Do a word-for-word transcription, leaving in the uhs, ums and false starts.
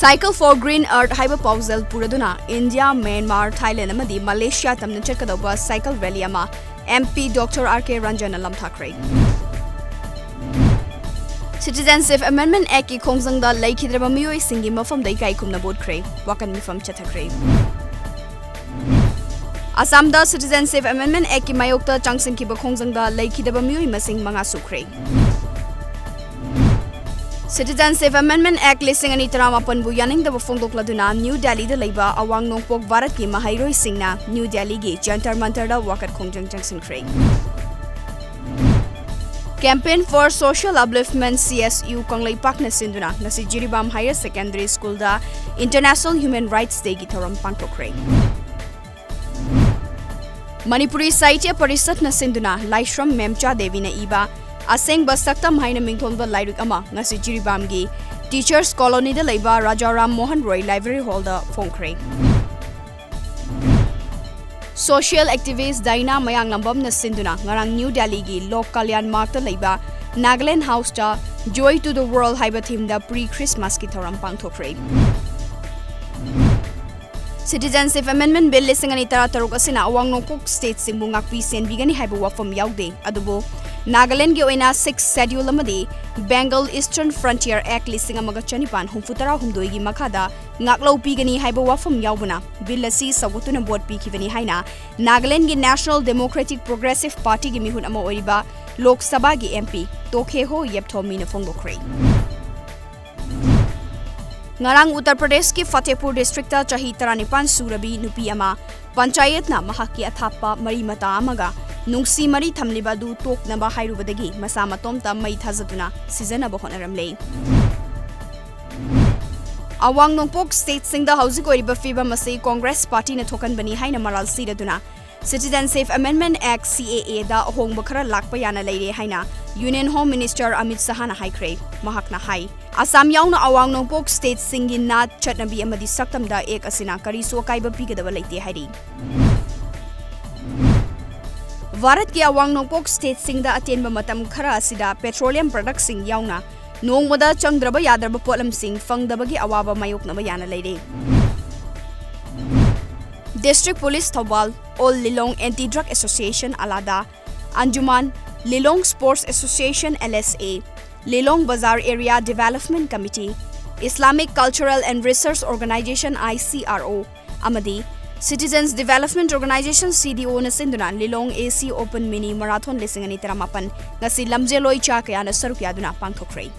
Cycle for Green Earth ꯍꯥꯏꯕ ꯄꯥꯎꯖꯦꯜ ꯄꯨꯔꯗꯨꯅ India, Myanmar, Thailand ꯑꯃꯗꯤ ꯃꯂꯦꯁꯤꯌꯥ ꯇꯝꯅ ꯆꯠꯀꯗꯧꯕ ꯁꯥꯏꯀꯜ ꯔꯦꯂꯤ ꯑꯃ M P Doctor R K Ranjan ꯅ ꯂꯝꯊꯥꯈ꯭ꯔꯦ꯫ Citizenship Amendment Act ꯀꯤ ꯈꯣꯡꯖꯪꯗ ꯂꯩꯈꯤꯗ꯭ꯔꯕ ꯃꯤꯑꯣꯏꯁꯤꯡꯒꯤ ꯃꯐꯝꯗ ꯏꯀꯥꯏ ꯈꯨꯝꯅꯕ ꯎꯠꯈ꯭ꯔꯦ꯫ ꯋꯥꯀꯟ ꯃꯤꯐꯝ ꯆꯠꯊꯈ꯭ꯔꯦ꯫ ꯑꯁꯥꯝꯗ Citizenship Amendment Act ꯀꯤ ꯃꯥꯌꯣꯛꯇ ꯆꯪꯁꯤꯟꯈꯤꯕ ꯈꯣꯡꯖꯪꯗ ꯂꯩꯈꯤꯗꯕ ꯃꯤꯑꯣꯏ ꯃꯁꯤꯡ ꯃꯉꯥ ꯁꯨꯈ꯭ꯔꯦ꯫ Citizenship Amendment Act ꯂꯤꯁꯤꯡ ꯑꯅꯤ ꯇꯔꯥꯃꯥꯄꯟꯕꯨ ꯌꯥꯅꯤꯡꯗꯕ ꯐꯣꯡꯗꯣꯛꯂꯗꯨꯅ ꯅ꯭ꯌꯨ ꯗꯦꯜꯂꯤꯗ ꯂꯩꯕ ꯑꯋꯥꯡ ꯅꯣꯡꯄꯣꯛ ꯚꯥꯔꯠꯀꯤ ꯃꯍꯩꯔꯣꯏꯁꯤꯡꯅ ꯅ꯭ꯌꯨ ꯗꯦꯜꯂꯤꯒꯤ ꯖꯟꯇꯔ ꯃꯟꯇꯔꯗ ꯋꯥꯀꯠ ꯈꯣꯡꯖꯪ ꯆꯪꯁꯤꯟꯈ꯭ꯔꯦ꯫ Campaign for Social Upliftment, C S U ꯀꯪꯂꯩꯄꯥꯛꯅ ꯁꯤꯟꯗꯨꯅ ꯉꯁꯤ ꯖꯤꯔꯤꯕꯥꯝ Higher Secondary School ꯗ International Human Rights Day ꯒꯤ ꯊꯧꯔꯝ ꯄꯥꯡꯊꯣꯛꯈ꯭ꯔꯦ꯫ ꯃꯅꯤꯄꯨꯔꯤ ꯁꯥꯍꯤꯇ꯭ꯌ ꯄꯔꯤꯁꯠꯅ ꯁꯤꯟꯗꯨꯅ ꯂꯥꯏꯁ꯭ꯔꯝ ꯃꯦꯝꯆꯥ ꯗꯦꯕꯤꯅ ꯏꯕ ꯑꯁꯦꯡꯕ ꯁꯛꯇꯝ ꯍꯥꯏꯅ ꯃꯤꯡꯊꯣꯟꯕ ꯂꯥꯏꯔꯤꯛ ꯑꯃ ꯉꯁꯤ ꯖꯤꯔꯤꯕꯥꯝꯒꯤ Teachers Colony ꯗ ꯂꯩꯕ ꯔꯥꯖꯥ ꯔꯥꯝ ꯃꯣꯍꯟ ꯔꯣꯏ Library Hall ꯗ ꯐꯣꯡꯈ꯭ꯔꯦ꯫ Social activist ꯗꯥꯏꯅꯥ ꯃꯌꯥꯡꯂꯝꯕꯝꯅ ꯁꯤꯟꯗꯨꯅ ꯉꯔꯥꯡ ꯅ꯭ꯌꯨ ꯗꯦꯜꯂꯤꯒꯤ ꯂꯣꯛ ꯀꯜꯌꯥꯟ ꯃꯥꯔꯒꯇ ꯂꯩꯕ Nagaland House ꯇ Joy to the World ꯍꯥꯏꯕ theme ꯗ pre Christmas ꯀꯤ ꯊꯧꯔꯝ ꯄꯥꯡꯊꯣꯛꯈ꯭ꯔꯦ꯫ Citizenship Amendment Bill ꯂꯤꯁꯤꯡ ꯑꯅꯤ ꯇꯔꯥꯇꯔꯨꯛ ꯑꯁꯤꯅ ꯑꯋꯥꯡ ꯅꯣꯡꯄꯣꯛ state ꯁꯤꯡꯕꯨ ꯉꯥꯛꯄꯤ ꯁꯦꯟꯕꯤꯒꯅꯤ ꯍꯥꯏꯕ ꯋꯥꯐꯝ ꯌꯥꯎꯗꯦ, ꯑꯗꯨꯕꯨ ꯅꯥꯒꯥꯂꯦꯟꯗꯒꯤ ꯑꯣꯏꯅ Sixth Schedule ꯑꯃꯗꯤ Bengal Eastern Frontier Act ꯂꯤꯁꯤꯡ ꯑꯃꯒ ꯆꯅꯤꯄꯥꯟ ꯍꯨꯝꯐꯨ ꯇꯔꯥ ꯍꯨꯝꯗꯣꯏꯒꯤ ꯃꯈꯥꯗ ꯉꯥꯛꯂꯧ ꯄꯤꯒꯅꯤ ꯍꯥꯏꯕ ꯋꯥꯐꯝ ꯌꯥꯎꯕꯅ bill ꯑꯁꯤ ꯁꯧꯒꯠꯇꯨꯅ vote ꯄꯤꯈꯤꯕꯅꯤ ꯍꯥꯏꯅ ꯅꯥꯒꯥꯂꯦꯟꯗꯒꯤ National Democratic Progressive Party ꯒꯤ ꯃꯤꯍꯨꯠ ꯑꯃ ꯑꯣꯏꯔꯤꯕ ꯂꯣꯛ ꯁꯚꯥꯒꯤ M P ꯇꯣꯈꯦꯍꯣ ꯌꯦꯞꯊꯣꯃꯤꯅ ꯐꯣꯡꯗꯣꯛꯈ꯭ꯔꯦ꯫ ꯉꯔꯥꯡ ꯎꯠꯇꯔ ꯄ꯭ꯔꯗꯦꯁꯀꯤ ꯐꯇꯦꯄꯨꯔ district ꯇ ꯆꯍꯤ ꯇꯔꯥꯅꯤꯄꯥꯟ ꯁꯨꯔꯕꯤ ꯅꯨꯄꯤ ꯑꯃ ꯄꯟꯆꯥꯌꯠꯅ ꯃꯍꯥꯛꯀꯤ ꯑꯊꯥꯞꯄ ꯃꯔꯤ ꯃꯇꯥ ꯑꯃꯒ ꯅꯨꯡꯁꯤ ꯃꯔꯤ ꯊꯝꯂꯤꯕ ꯑꯗꯨ ꯇꯣꯛꯅꯕ ꯍꯥꯏꯔꯨꯕꯗꯒꯤ ꯃꯁꯥ ꯃꯇꯣꯝꯇ ꯃꯩ ꯊꯥꯖꯗꯨꯅ ꯁꯤꯖꯅꯕ ꯍꯣꯠꯅꯔꯝꯂꯦ꯫ ꯑꯋꯥꯡ ꯅꯣꯡꯄꯣꯛ state ꯁꯤꯡꯗ ꯍꯧꯖꯤꯛ ꯑꯣꯏꯔꯤꯕ ꯐꯤꯚꯝ ꯑꯁꯤ Congress Party ꯅ ꯊꯣꯛꯍꯟꯕꯅꯤ ꯍꯥꯏꯅ ꯃꯔꯥꯜ ꯁꯤꯔꯗꯨꯅ Citizenship Amendment Act, C A A ꯗ ꯑꯍꯣꯡꯕ ꯈꯔ ꯂꯥꯛꯄ ꯌꯥꯅ ꯂꯩꯔꯦ ꯍꯥꯏꯅ Union Home Minister ꯑꯃꯤꯠ ꯁꯍꯥꯅ ꯍꯥꯏꯈ꯭ꯔꯦ꯫ ꯃꯍꯥꯛꯅ ꯍꯥꯏ, ꯑꯁꯥꯝ ꯌꯥꯎꯅ ꯑꯋꯥꯡ ꯅꯣꯡꯄꯣꯛ state ꯁꯤꯡꯒꯤ ꯅꯥꯠ, ꯆꯠꯅꯕꯤ ꯑꯃꯗꯤ ꯁꯛꯇꯝꯗ Act ꯑꯁꯤꯅ ꯀꯔꯤꯁꯨ ꯑꯀꯥꯏꯕ ꯄꯤꯒꯗꯕ ꯂꯩꯇꯦ ꯍꯥꯏꯔꯤ꯫ ꯚꯥꯔꯠꯀꯤ ꯑꯋꯥꯡ ꯅꯣꯡꯄꯣꯛ state ꯁꯤꯡꯗ ꯑꯇꯦꯟꯕ ꯃꯇꯝ ꯈꯔ ꯑꯁꯤꯗ petroleum product ꯁꯤꯡ ꯌꯥꯎꯅ ꯅꯣꯡꯃꯗ ꯆꯪꯗ꯭ꯔꯕ ꯌꯥꯗ꯭ꯔꯕ ꯄꯣꯠꯂꯝꯁꯤꯡ ꯐꯪꯗꯕꯒꯤ ꯑꯋꯥꯕ ꯃꯥꯌꯣꯛꯅꯕ ꯌꯥꯅ ꯂꯩꯔꯦ꯫ District Police Thoubal, All Lilong Anti-Drug Association, ALADA, Anjuman, Lilong Sports Association, LSA, Lilong Bazar Area Development Committee, Islamic Cultural and Research Organization, ICRO, ꯑꯃꯗꯤ Citizens Development Organization, CDO, ꯅ ꯁꯤꯟꯗꯨꯅ Lilong AC Open Mini Marathon ꯂꯤꯁꯤꯡ ꯑꯅꯤ ꯇꯔꯥꯃꯥꯄꯟ ꯉꯁꯤ ꯂꯝꯖꯦꯜ ꯑꯣꯏ ꯆꯥ ꯀꯌꯥꯅ ꯁꯔꯨꯛ ꯌꯥꯗꯨꯅ ꯄꯥꯡꯊꯣꯛꯈ꯭ꯔꯦ꯫